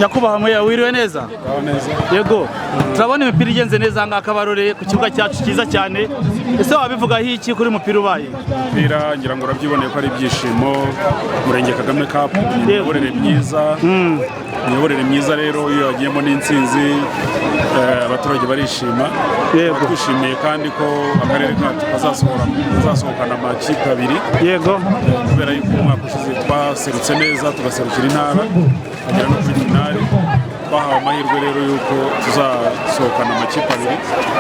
Nyakubahwa meya, wiriwe neza? Yego, turabona imipira igenze neza aha ngaha Kabarore ku kibuga cyacu cyiza cyane. Ese wabivugaho iki kuri umupira ubaye? Umupira ngira ngo urabyiboneye ko ari ibyishimo. Umurenge Kagame Cup ni imiyoborere myiza. Imiyoborere myiza rero iyo yagiyemo n'intsinzi, abaturage barishima. Twishimiye kandi ko akarere kacu kazasohokana amakipe abiri kubera yuko umwaka ushize twaserutse neza, tugaserukira intara, tukagera no kuri finali. Twahawe amahirwe rero yuko tuzasohokana amakipe abiri.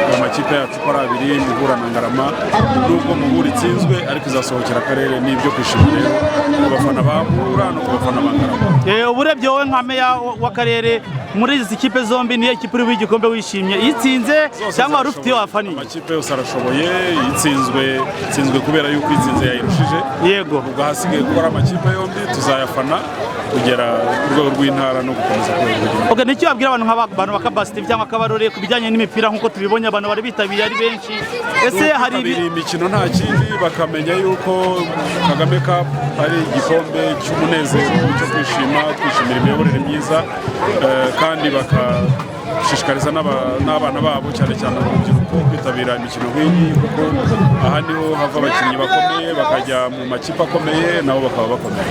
Ayo makipe yacu uko ari abiri, Muhura na Ngarama, nubwo Muhura itsinzwe ariko izasohokera akarere. Ni ibyo kwishimira rero ku bafana ba Muhura no ku bafana ba Ngarama. Ubu urebye wowe nka meya w'akarere, muri izi kipe zombi niyo kipe uri buhe igikombe wishimye itsinze Zose cyangwa wari ufite iyo zirashoboye. wafaniye? Amakipe yose arashoboye. Itsinzwe itsinzwe kubera yuko itsinze yayirushije. Ubwo ahasigaye gukora amakipe yombi tuzayafana kugera ku rwego rw'intara no gukomeza ku rwego rw'igihugu. Okay, nicyo wabwira abantu nk'abantu ba Kabasi TV cyangwa Kabarore ku bijyanye n'imipira nk'uko tubibonye, abantu bari bitabiriye ari benshi? Ese hari Kwitabira imikino nta kindi, bakamenya yuko Kagame Cup ari igikombe cy'umunezero, cyo kwishima, twishimira imiyoborere myiza, kandi bakashishikariza n'abana babo, cyane cyane urubyiruko, kwitabira imikino nk'iyi, kuko aha niho hava abakinnyi bakomeye bakajya mu makipe akomeye, nabo bakaba bakomeye.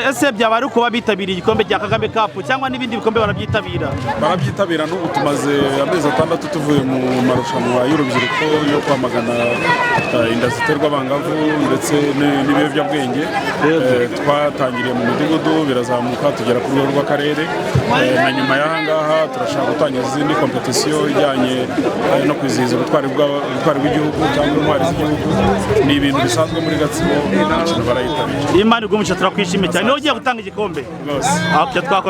Ese byaba ari ukuba bitabiriye igikombe cya Kagame Cup cyangwa n'ibindi bikombe barabyitabira? Barabyitabira. N'ubu tumaze amezi 6 tuvuye mu marushanwa y'urubyiruko yo kwamagana inda ziterwa abangavu ndetse n'ibiyobyabwenge. Twatangiriye mu midugudu, birazamuka tugera ku rwego rw'akarere. Na nyuma y'aha ngaha turashaka gutangiza izindi kompetisiyo ijyanye no kwizihiza ubutwari bw'igihugu cyangwa intwari z'igihugu. Ni ibintu bisanzwe muri Gatsibo, imikino barayitabira. Imana iguhe umugisha, turakwishimiye cyane. Niwe ugiye gutanga igikombe? Rwose. Okay, twakomeye.